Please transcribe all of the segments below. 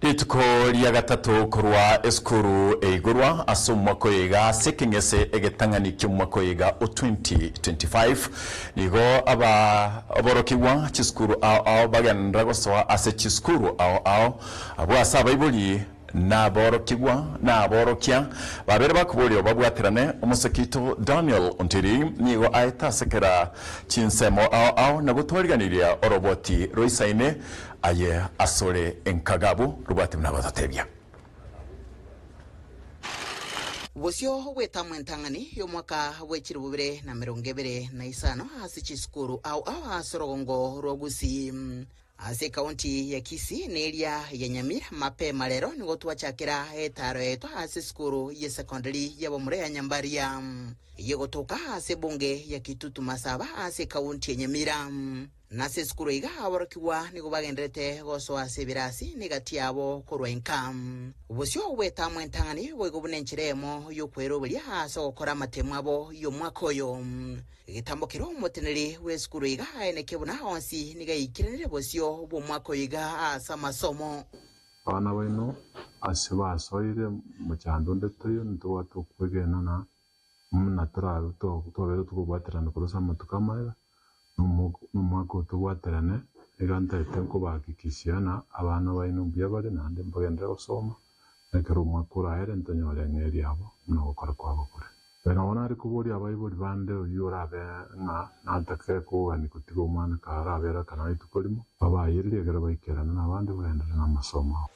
Rituko ria gatato korwa esukuru eigorwa ase omwaka oyo iga ase ekeng'ese egetang'ani ki'omwaka oyo iga o 2025, nigo aba aborokigwa chisukuru ao ao bagenderera gosoa ase chisukuru ao ao abwo ase abaibori Naborokigwa na aborokia babere bakoboria babwaterane, Omoseke oito Daniel Ontiri nigo aete ase kera chinsemo ao ao na gotwariganiria oroboti roisaine aye asore enkagabu robwate buna abatotebia. Bosio bw'etamu entang'ani y'omwaka bwe chilifu bibere na emerongo ebere na isano ase chisukuru ao ao ase orogongo rwa Gusii. Ase ekaunti ya Kisii na eria ya Nyamira, mapema rero nigo twachakera etaaro yaito ase esukuru ye secondary y'abamura ya Nyambaria, eyio egotoka ase ebunge ya Kitutu Masaba ase ekaunti ya Nyamira. Na ase esukuru iga aborokigwa nigo bagendererete gosoa ase ebirasi na egati yabo korwa inka. Bosio bw'etamu entang'ani boigo buna enchera eyemo y'okweroberia ase ogokora amatemu abo y'omwaka oyo. Egetambo keria omoteneneri bw'esukuru iga aeneke buna onsi nigo aikiranire bosio bw'omwaka oyo iga ase amasomo. Abana baino ase basoire mochando onde toiyo, ntobwate okwegena na buna torabe twabeire tokobwaterana korwa ase amatuko amaya, na omwaka oyo tobwaterane, iga ntaete nkobahakikishia ng'a abana baino mbuya bare naende mbagenderere gosoma, na ekero omwaka oraere ntonyore eng'eria yabo buna ogokora kwabo kore. Ere bono are koboria abaibori bande oyio orabe ng'a natake kogania kotiga omwana karabere akana rituko rimo, babayererie ekero baikerana nabande bagenderere namasomo abo.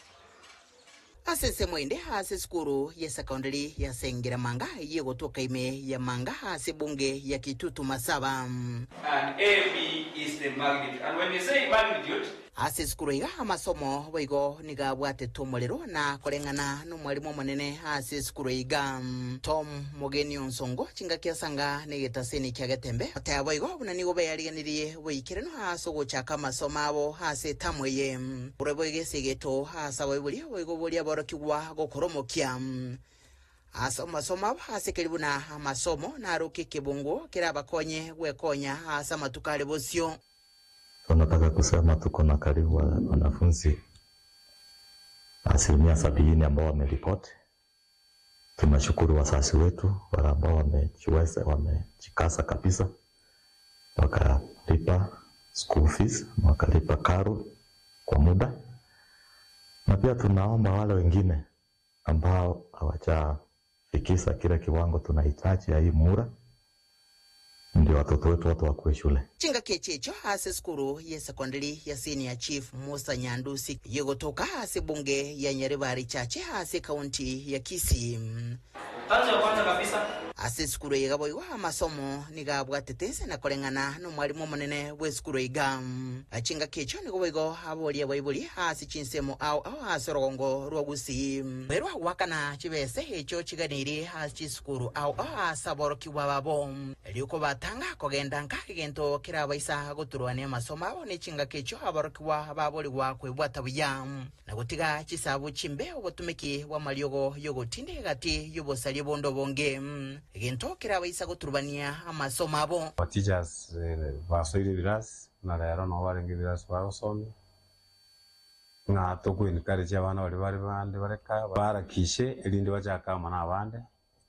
Ase ensemo ende ase esukuru ye secondary ya Sengera Manga eyio egotoka ime ya Manga ase ebunge ya Kitutu Masaba. And AB is the magnitude. And when you say magnitude. Ase esukuru iga amasomo boigo nigo abwatete omorero na koreng'ana nomwalimu omonene ase esukuru iga Tom Mogeni Onsongo chingaki asanga negetaseni kia Getembe oteba boigo buna nigo beyariganirie boikeranu ase ogochaka amasomo abo ase etamu eye. Korwa boigo esegeto ase abaibori boigo boria aborokigwa gokora omokia ase amasomo abo ase keri buna amasomo naroke ekebungo kerabakonye gwekonya ase amatuko are bosio. Tunataka kusema tuko na karibu wanafunzi asilimia sabini ambao wameripoti. Tunashukuru wazazi wetu wale ambao wamejiweza, wamejikaza kabisa wakalipa school fees, wakalipa karo kwa muda, na pia tunaomba wale wengine ambao hawajafikisha kile kiwango tunahitaji ya hii muhula, ndio watoto wetu wote wakuwe shule. Chingaki echi echio ase esukuru ye secondary ya Senior Chief Musa Nyandusi egotoka ase ebunge ya Nyaribari Chache ase ekaunti ya Kisii. Tanzo ya kwanza kabisa. Ase esukuru eye iga boigo amasomo nigo abwatete inse na koreng'ana nomwalimu omonene bw'esukuru iga. Chingaki echio nigo boigo aboria abaibori ase chinsemo ao ao ase orogongo rwa Gusii. Kwerwa goakana chibese echio chiganeirie ase chisukuru ao ao ase aborokigwa babo. Erio kobatanga kogenda nka egento kerabaisa goturwania amasomo abo ne chingaki echio aborokigwa baborigwa kwebwata buya. Na gotiga chisabu chimbe obotumeki bw'amariogo y'ogotinda egati y'obosaria bonde obonge, egento kerabaisa goturubania amasomo abo. Teachers basoire ebirasi buna rero nabo barenge ebirasi bagosomia, ng'a toko encourage abana baria bare bande bare ka baharakishe erinde bachake amo na abande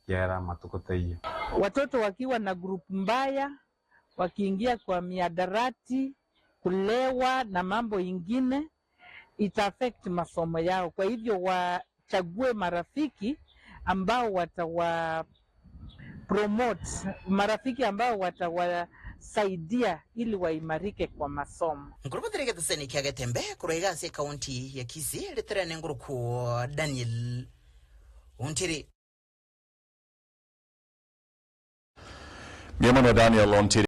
ekiagera amatuko taiyo. Watoto wakiwa na group mbaya wakiingia kwa mihadarati, kulewa na mambo ingine ita affect masomo yao. Kwa hivyo wachague marafiki ambao watawa promote, marafiki ambao watawasaidia ili waimarike kwa masomo. Nkorobotera egeteseni kia Getembe korwa iga ase ekaunti ya Kisii, riterane ngoroku Daniel Ontiri. Mbuya mono Daniel Ontiri.